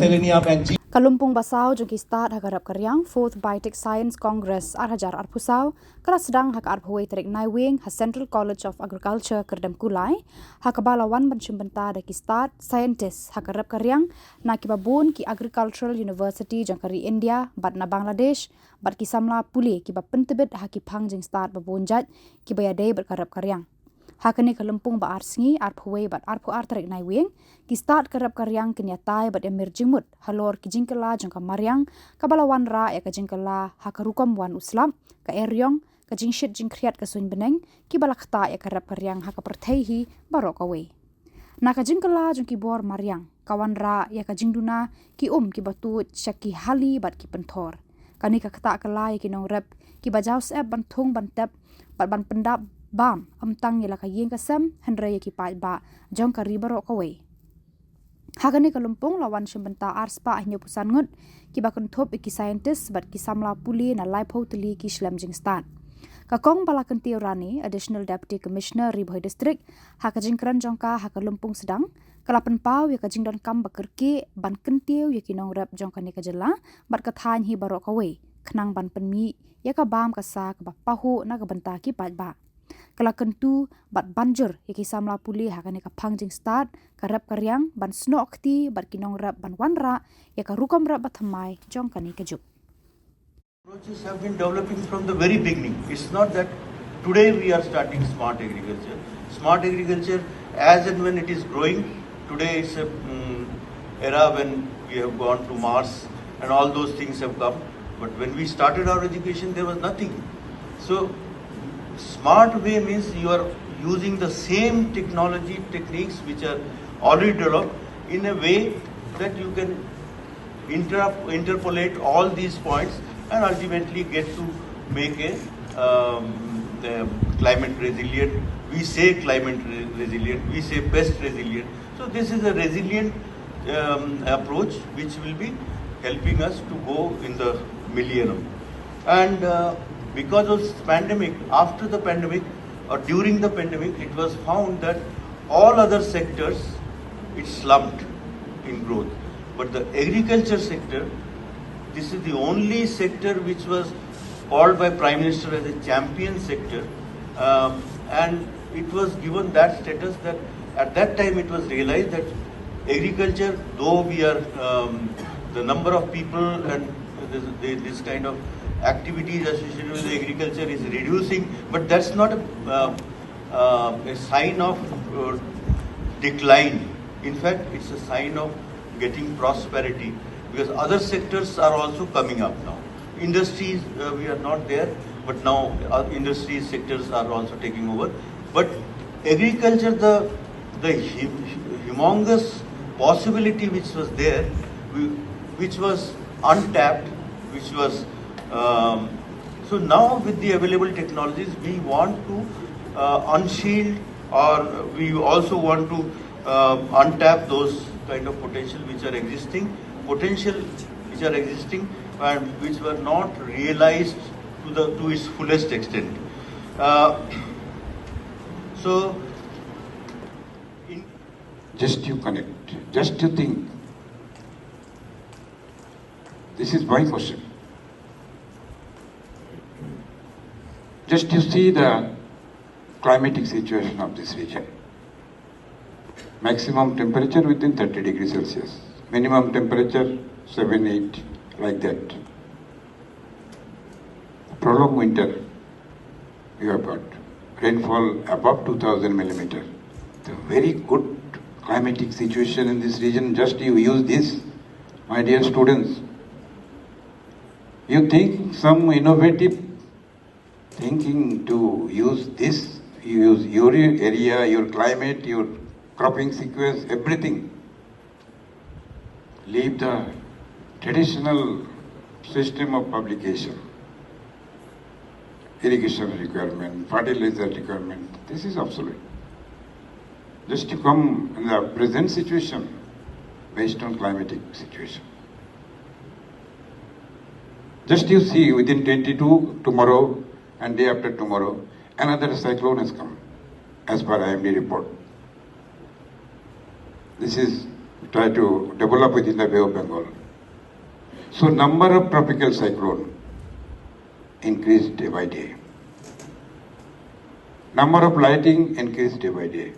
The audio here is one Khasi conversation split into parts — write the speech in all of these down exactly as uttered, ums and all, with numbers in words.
Ka lympung ba saw jong ki stad ha ka rep ka riang, Fourth Biotech Science Congress ar hajar arphew saw, ka la sdang ha ka arphew wei tarik Naiwieng ha Central College of Agriculture, Kyrdemkulai, ha kaba la wan ban shim bynta da ki stad scientist ha ka rep ka riang na kiba bun ki agricultural university jong ka ri India bad na Bangladesh, bad ki samla pule kiba pyntbit ha ki phang jingstad ba bun jait kiba ïadei bad ka rep ka riang. Ha kane ka lympung ba ar sngi, arphew wei bad arphew ar tarik Naiwieng, ki stad ka rep ka riang kin ïatai bad ïamir jingmut halor ki jingkylla jong ka mariang, kaba la wanrah ïa ka jingkylla ha ka rukom wan u slap, ka eriong, ka jingshit jingkhriat ka suiñ bneng, kiba la ktah ïa ka rep ka riang ha ka pyrthei hi baroh kawei. Na ka jingkylla jong ki bor mariang, ka wanrah ïa ka jingduna ki um kiba tuid sha ki hali bad ki pynthor. Kane ka ktah kylla ïa ki nongrep kiba jaw syep ban thung ban tep bad ban pyndap bam, ym tang ïa la ka ïing ka sem, hynrei ïa ki paidbah jong ka ri baroh kawei. Ha kane ka lympung la wan shim bynta ar spah hynñiewphew san ngut kiba kynthup ïa ki scientist bad ki samla pule na laiphew tylli ki shlem jingstad. Ka Kong Balakyntiew Rani, Additional Deputy Commissioner Ri Bhoi District, ha ka jingkren jong ka ha ka lympung sdang, ka la pynpaw ïa ka jingdonkam ba kyrkieh ban kyntiew ïa ki nongrep jong kane ka jylla bad ka thaiñ hi baroh kawei, khnang ban pynmih ïa ka bam ka sa kaba pahuh na ka bynta ki paidbah. Ka la kyntu bad ban jur ïa ki samla pule ha kane ka phang jingstad ka rep ka riang ban snoh kti bad ki nongrep ban wanrah ïa ka rukom rep ba thymmai jong kane ka juk. Approaches have been developing from the very beginning. It's not that today we are starting smart agriculture. Smart agriculture, as and when it is growing, today it's a um, era when we have gone to Mars and all those things have come. But when we started our education, there was nothing. So, smart way means you are using the same technology techniques which are already developed in a way that you can interrupt, interpolate all these points and ultimately get to make a, um, a climate resilient. We say climate re- resilient, we say pest resilient. So this is a resilient um, approach which will be helping us to go in the millennium. And uh, because of this pandemic, after the pandemic or during the pandemic, it was found that all other sectors, it slumped in growth. But the agriculture sector, this is the only sector which was called by Prime Minister as a champion sector, um, and it was given that status that at that time it was realized that agriculture, though we are um, the number of people and this, this kind of activities associated with agriculture is reducing, but that's not a, uh, uh, a sign of uh, decline. In fact, it's a sign of getting prosperity because other sectors are also coming up now. Industries, uh, we are not there, but now uh, industries sectors are also taking over. But agriculture, the the humongous possibility which was there, which was untapped, which was um, so now with the available technologies, we want to uh, unshield, or we also want to uh, untap those kind of potential which are existing, potential which are existing and which were not realized to the to its fullest extent. Uh, so, in just you connect, just you think. This is my question. Just you see the climatic situation of this region. Maximum temperature within thirty degrees Celsius, minimum temperature seven, eight, like that. Prolonged winter, you have got rainfall above two thousand millimeter. The very good climatic situation in this region, just you use this, my dear students. You think some innovative thinking to use this, use your area, your climate, your cropping sequence, everything. Leave the traditional system of publication, irrigation requirement, fertilizer requirement. This is obsolete. Just to come in the present situation based on climatic situation. Just you see, within twenty-two, tomorrow and day after tomorrow, another cyclone has come, as per I M D report. This is try to develop within the Bay of Bengal. So number of tropical cyclone increased day by day. Number of lightning increased day by day.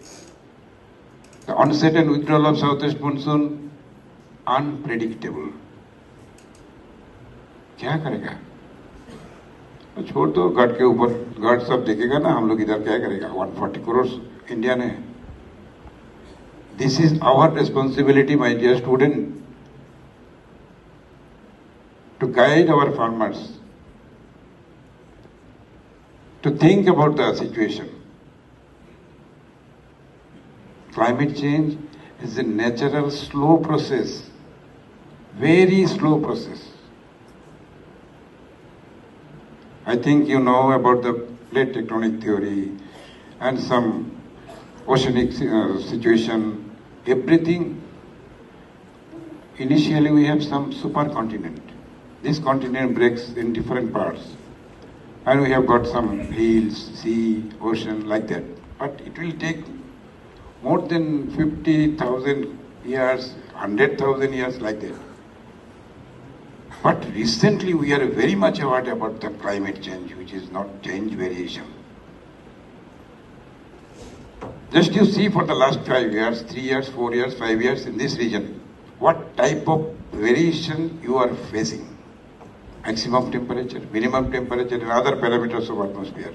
The onset and withdrawal of southwest monsoon unpredictable. क्या करेगा? छोड़ दो, गॉड के ऊपर, गॉड सब देखेगा ना, हम लोग इधर क्या करेगा? वन फोर्टी करोड़ इंडिया ने। This is our responsibility, my dear student, to guide our farmers to think about the situation. Climate change is a natural slow process, very slow process. I think you know about the plate tectonic theory and some oceanic uh, situation, everything. Initially, we have some supercontinent. This continent breaks in different parts. And we have got some hills, sea, ocean, like that. But it will take more than fifty thousand years, hundred thousand years, like that. But recently, we are very much aware about the climate change, which is not change, variation. Just you see, for the last five years, three years, four years, five years in this region, what type of variation you are facing. Maximum temperature, minimum temperature, and other parameters of atmosphere.